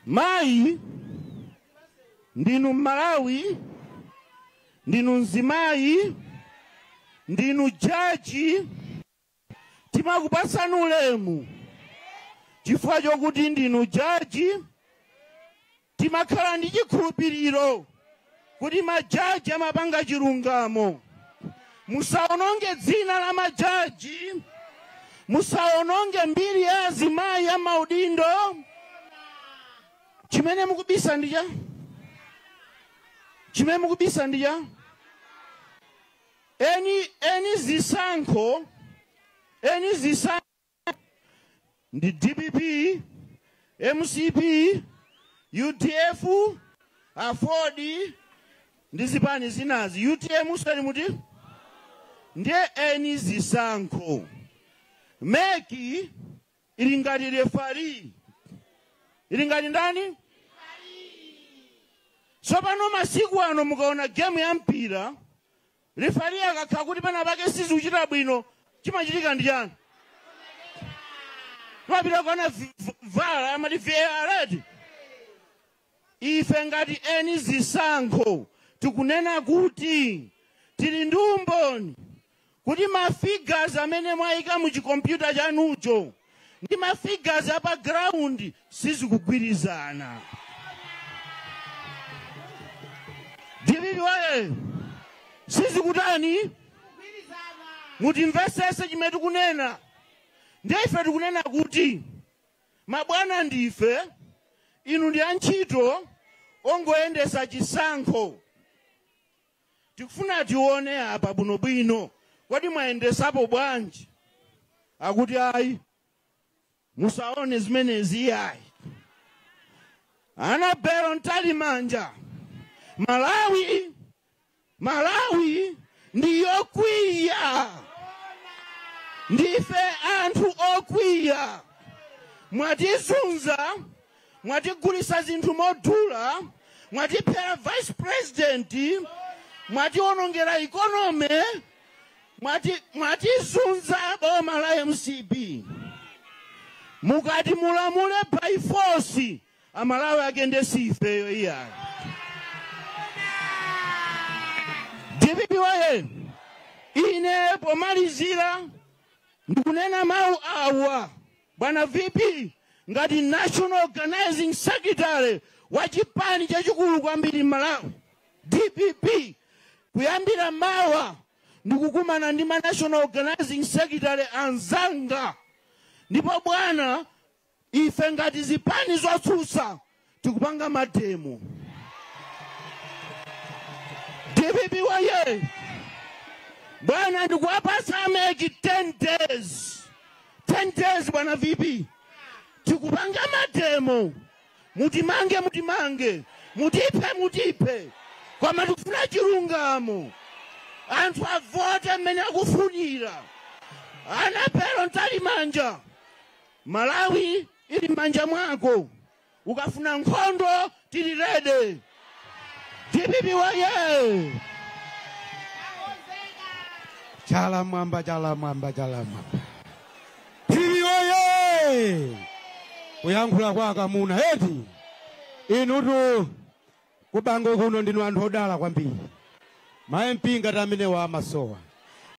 Mayi, ndinu Malawi, ndinu mzimayi, ndinu jaji, timakupasani ulemu chifukwa chokuti ndinu jaji. Timakhala ndi chikhulupiriro kuti majaji amapanga chilungamo. Musaononge dzina la majaji, musaononge mbiri ya azimayi ya maudindo. Chimene mukubisa ndija, chimene mukubisa ndija eni zisankho, eni zisankho ndi DPP, MCP, UDF, AFORD ndi zipani zinazi. UTM sali muti ndiye eni zisankho. MEC ili ngati referee, ili ngati ndani? Tsopano masiku ano mukaona game ya mpira, referee akakhala kuti pena pake sizikuchita bwino, chimachitika ndi chani? Timapita kuona VAR, amati VAR. Ife ngati eni zisankho tikunena kuti tili ndi umboni kuti mafigures amene mwayika mu chikompyuta chanucho ndi mafigures apa ground sizikugwirizana. DPP waye, sizikutani? Mutimvesese chimene tikunena. Ndiye ife tikunena kuti mabwana ndife, inu ndi antchito ongoyendesa chisankho. Tikufuna tione apa bwinobwino, kodi mwayendesapo bwanji? Akuti ayi, musaone zimenezi ayi. Annabel Mtalimanja, Malawi, Malawi ndiyokwiya, ndife anthu okwiya. Mwatizunza, mwatigulisa zinthu modula, mwatiphera vice president, mwationongera economy, mwatizunza boma la MCP. Mukati mulamule by force, amalawi akende sifeyo iyayi. DPP waye, ine pomalizira ndikunena mawu awa. Bwana VP, ngati National Organizing Secretary wa chipani chachikulu kwambiri Malawi, DPP, kuyambira mawa ndikukumana ndi ma National Organizing Secretary anzanga. Ndipo bwana, ife ngati zipani zotsutsa tikupanga mademo. DPP waye, bwana, ndikuwapasa MEC 10 days, 10 days. Bwana VP, tikupanga mademo. Mutimange, mutimange, mutiphe, mutiphe, koma tikufuna chilungamo, anthu avote mmene akufunira. Annabel Mtalimanja, Malawi ili m'manja mwako. Ukafuna nkhondo tili ready. DPP waye! Chala mwamba, chala mwamba, chala mwamba. DPP oye! Kuyankhula kwa akamuna eti. Inutu kubango kuno ndinu anthu odala kwambiri. Ma MP ngati amene wa amasowa.